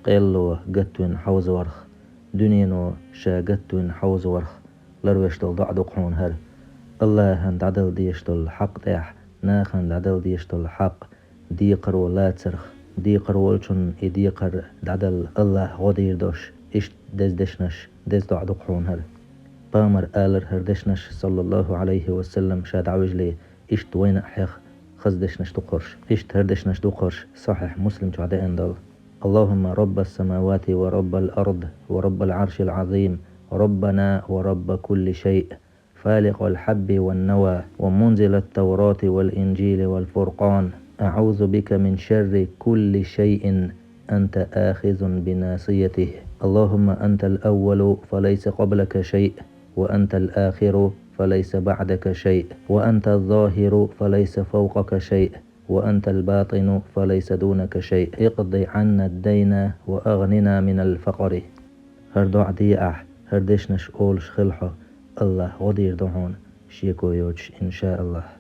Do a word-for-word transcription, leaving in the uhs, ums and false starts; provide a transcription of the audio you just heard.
къелло гатвина хьовзаварх, дуьнено ша гатвина хьовзаварх ларвеш долу доӀа ду-кх хьуна хӀара. АллахӀан дӀадала дезаш долу хьакъ тӀехь нахана дӀадала дезаш долу хьакъ декхаро лацарх, декхар волчунна и декхар дӀадала АллахӀа гӀо дийр долуш, иштта деза дешнаш, деза доӀа ду-кх хьуна хӀара. Пайхамара алара хӀара дешнаш, саллаллахӀу Ӏалайхи ва саллам, ша дӀавижале, иштта вайна а хьеха хаза дешнаш ду-кх хӀорш. Иштта хӀара дешнаш ду-кх хӀорш, Сахьихь Муслим чохь деана долу: اللهم رب السماوات ورب الأرض ورب العرش العظيم، ربنا ورب كل شيء، فالق الحب والنوى، ومنزل التوراة والإنجيل والفرقان، أعوذ بك من شر كل شيء أنت آخذ بناصيته. اللهم أنت الأول فليس قبلك شيء، وأنت الآخر فليس بعدك شيء، وأنت الظاهر فليس فوقك شيء، وأنت الباطن فليس دونك شيء، اقض عنا الدين وأغننا من الفقر. ХӀара доӀа де ахь, хӀара дешнаш олуш хила хьо, АллахӀа гӀо дийр ду хьуна, шеко йоцуш, иншааллахӀ.